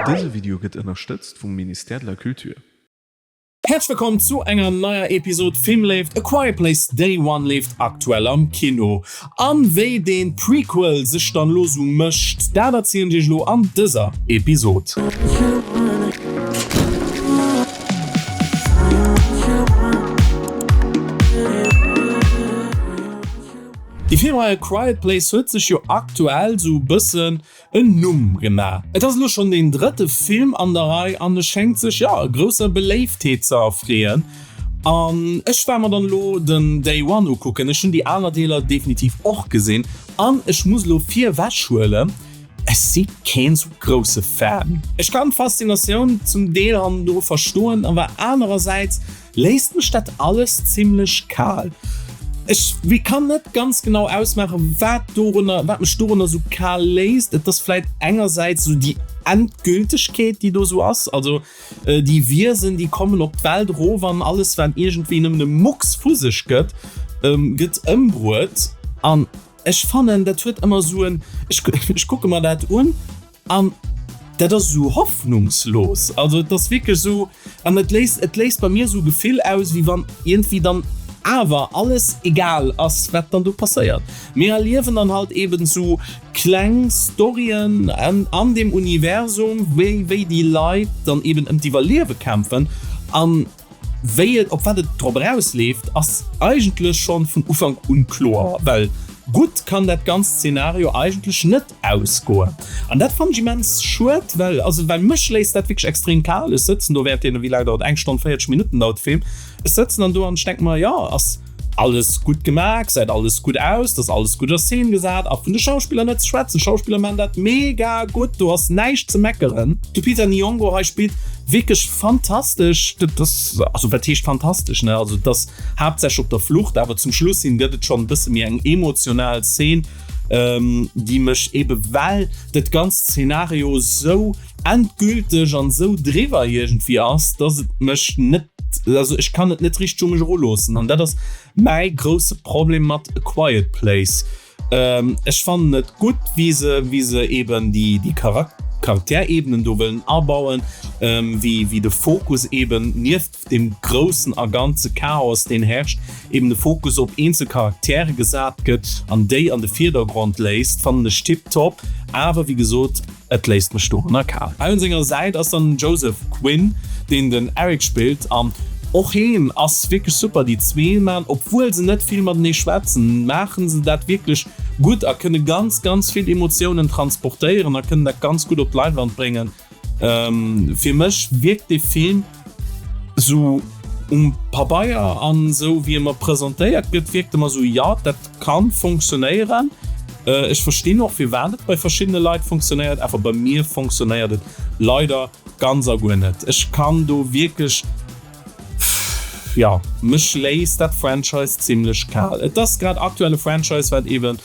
Dëse Video gëtt ënnerstëtzt vum Ministère de la Culture. Häerzlech wëllkomm zu enger neier Episode Filmléift, A Quiet Place Day One leeft aktuell am Kino. An wéi deen Prequel sech dann lo sou mécht, dat erzielen ech iech lo an dëser Episode. Déi Filmrei A Quiet Place huet sech jo aktuell sou bëssen en Numm gemaach. Et ass elo schonn deen drëtte Film an der Rei an e schéngt sech, jo, grousser Beléiftheet ze erfreeën. An ech war mer dann elo den Day One ukucken. Ech hunn déi aner Deeler definitiv och gesinn an ech muss elo virwech huelen, ech si keen sou grousse Fan. Ech kann d'Faszinatioun zum Deel hannendru verstoen, awer anerersäits Léisst mech dat alles zimlech kal. Ech kann net ganz genau ausmaachen, wat dorunner, wat mech dorunner sou kal léisst. Et ass vläit engersäits sou déi Endgültegkeet, déi do sou ass, also déi Wiesen, déi kommen op d'Welt erof an alles, wat iergendwéi nëmmen e Mucks vu sech gëtt, gëtt ëmbruet. An ech fannen, dat huet ëmmer sou en, ech kucke mer dat un An dat ass esou hoffnungslos. Also et ass wierklech esou, an et léisst, et léisst bei mir esou e Gefill aus, wéi wann iergendwéi dann awer alles egal ass, wat dann do passéiert. Mir erliewen dann halt eben esou kleng Storyen an deem Universum, wéi, wéi déi Leit dann eben ëm d'Iwwerliewe kämpfen. An Wéi et, op wat et drop erausleeft, ass eigentlech schonn vun Ufank un kloer, well gutt kann dat ganzt Szenario eigentlech net ausgoen. An dat fannen ech immens schued, well, also well mech léisst dat wierklech extrem kal. Ech sëtzen do während deene, wéi laang dauert, eng Stonn 40 Minutten dauert de Film, ech sëtzen dann do an ech denke mer, jo, ass alles gutt gemaach, gesäit alles gutt aus, et ass alles gutt a Szene gesat a vun de Schauspiller net ze schwätzen, d'Schauspiller maachen dat mega gutt, do ass näischt ze meckeren. De Lupita Nyong'o hei spillt wierklech fantastesch, dat ass, also wat heescht fantastesch, ne, also et ass haaptsächlech op der Flucht, awer zum Schluss hin gëtt et schonn e bësse méi eng emotional Szene, déi mech ebe well dat ganzt Szenario sou endgülteg an sou driwwer iergendwéi ass, dass et mech net, also ech kann et net richteg u mech eruloossen an dat ass mäi grousse Problem mat A Quiet Place. Ech fannen et gutt wéi se, wéi se eben déi, déi Charakterebenen do wëllen abauen, wéi, wéi de Fokus eben nieft deem groussen a ganze Chaos, deen herrscht, eben de Fokus op eenzel Charaktere gesat gëtt an déi an de Virdergrond léisst, fannen ech tiptop. Awer wéi gesot, et léisst mech doranner kal. Hei un senger Säit ass dann den Joseph Quinn, deen den Eric spillt, an och heen ass wierklech super. Déi zwee maan, obwuel se net vill matenee schwätzen, maachen se dat wierklech gutt a kënne ganz, ganz vill Emotiounen transportéieren a kënnen dat ganz gutt op d'Leinwand bréngen. Fir mech wierkt dee Film sou um Pabeier an sou wéi e mer presentéiert gëtt, wierkt e mer sou, jo dat kann funktionéieren. Ech verstinn och firwat et bei verschiddene Leit funktionéiert, awer bei mir funktionéiert et leider ganz a guer net. Ech kann do wierklech, jo mech léisst dat Franchise zimlech kal. Et ass grad aktuell e Franchise wat eben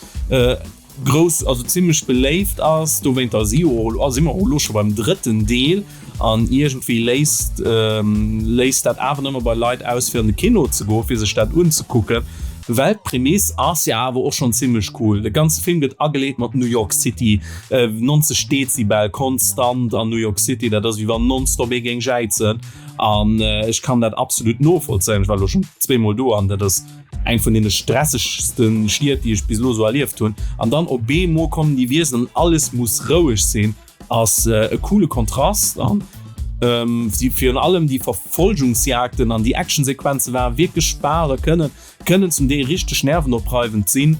grouss, also zimlech beléift ass, dowéinter si jo och, si mer och elo scho beim drëtten Deel an iergendwéi léisst léisst dat awer nëmme bei Leit aus fir an de Kino ze goen, fir sech dat unzekucken, well d'Prämiss ass jo awer och schonn zimlech cool. De ganze Film gëtt ageleet mat New York City, 90 Dezibel konstant an New York City, dat ass wéi wann nonstop ee géing jäizen an ech kann dat absolut novollzéien, ech war elo schonn zweemol do an dat ass. Eng vun deene stressegste Stied, déi ech bis elo esou erlieft hunn. An dann op eemol kommen déi Wiesen an alles muss roueg sinn, ass e coole Kontrast. An virun allem déi Verfolgungsjagden an déi Actionsequenze ware wierklech spannend a kënnen kënnen zum Deel richteg nervenopreifend sinn.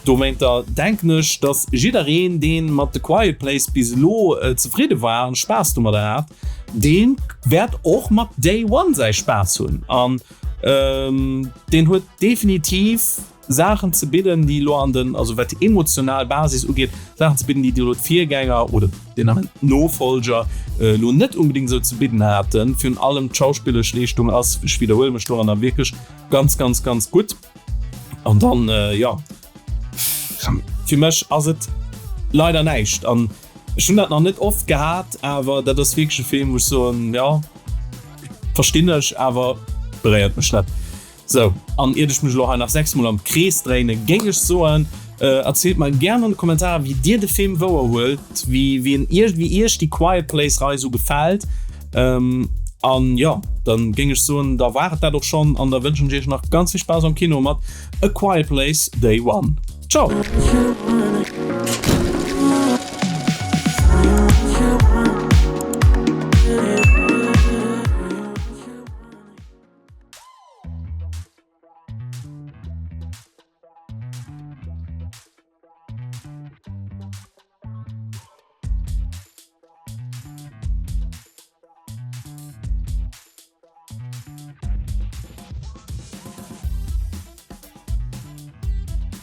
Dowéinter denken ech, dass jiddereen, dee mat The Quiet Place bis elo zefridde war an Spaass domadder hat, dee wäert och mat Day One säi Spaass hunn. An Deen huet definitiv Saachen ze bidden, déi elo an den, also wat déi emotional Basis ugeet, Saachen ze bidden, déi elo d'Virgänger oder deen Ament d'Nofolger elo net unbedéngt esou ze bidden haten. Virun allem d'schauspilleresch Leeschtung ass, ech widderhuele mech doranner, wierklech ganz, ganz, ganz gutt. An dann, jo, fir mech ass et leider näischt. An Ech hunn dat nach net oft gehat, awer dat ass wierklech e Film, wou ech soen, jo, verstinn ech, awer beréiert mech net. Sou, an iert ech mech elo hei nach 6 mol am Krees dréinen, géing ech soen, Erzielt mer gären an de Kommentarer wéi dir de Film wouer huelt, wéi wéi en wéi iech déi Quiet Place Rei sou gefält. An jo, dann géing ech soen, da war et dat och schonn an da wënschen ech iech nach ganz vill Spaass am Kino mat A Quiet Place Day One. Ciao!